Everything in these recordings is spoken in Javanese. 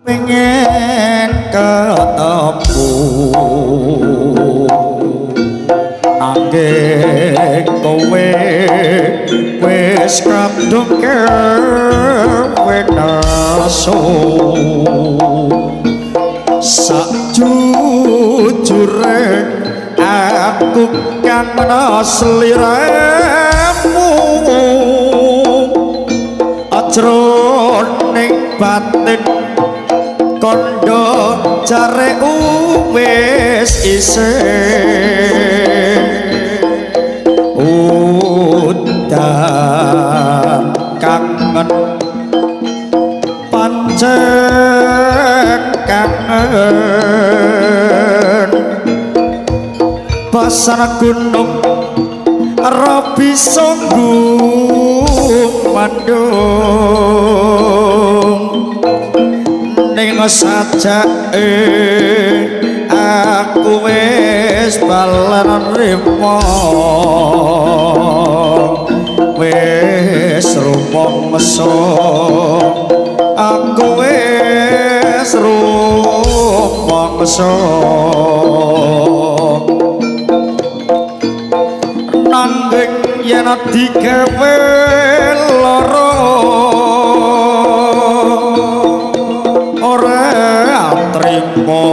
Pengen ketemu nanging kowe wis kadung kewe nesu. Sakjujure aku kangen sliramu, jroning batin kondo jare wis isih. Udan kangen pancen kangen, pasar gunung ora bisa gumandung. Ning sajake aku wis balen rimo, wis rumangsa aku wis rumangsa. Nanging yen digawe lara ora trimo,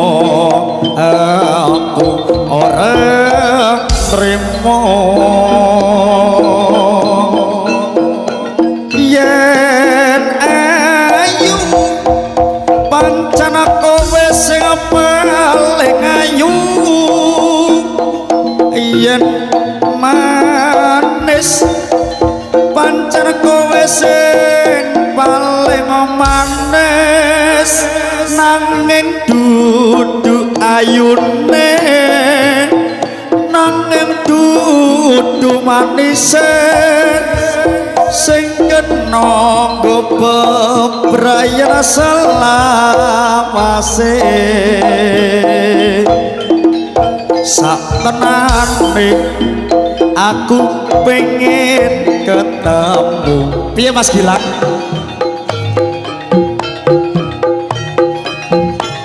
aku ora trimo. Yen ayu pancen kowe sing paling ayu, yen manis pancen kowe sing paling manis. Nanging dudu ayune, nanging dudu manise, sing kena nggo bebrayan selawase. Saktenane aku pengen ketemu. Piye Mas Gilang?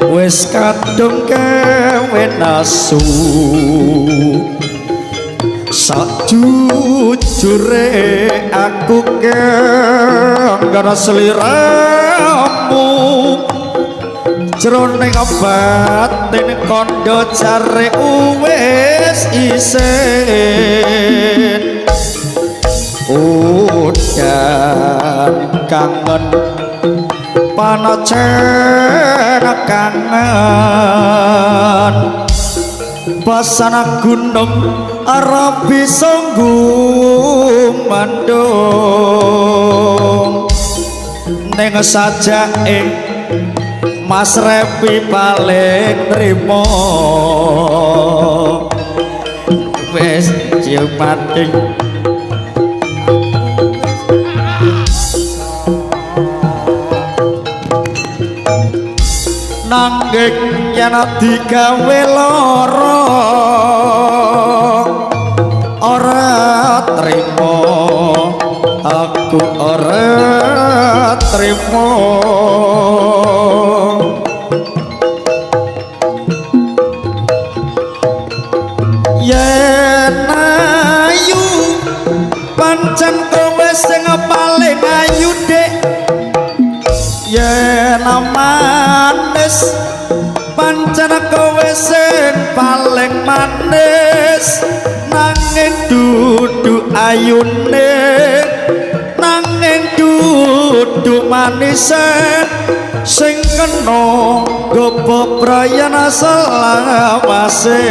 Wis kadung kewe nesu, sakjujure aku kangen sliramu, jroning batin kandha jare wis isin. Udan kangen panacen kangen, pasana gunung ora bisa gumandung. Ning sajake Mas Repi paling trimo, wis ciumating nanging yen digawe lara ora trimo, aku ora trimo. Yen ayu pancen kowe sing paling ayu dik, yen manis pancen kowe sing paling manis. Nanging dudu ayune, nanging dudu manise, sing kena nggo bebrayan selawase.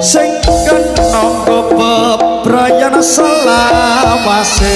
Sing kena nggo bebrayan selawase.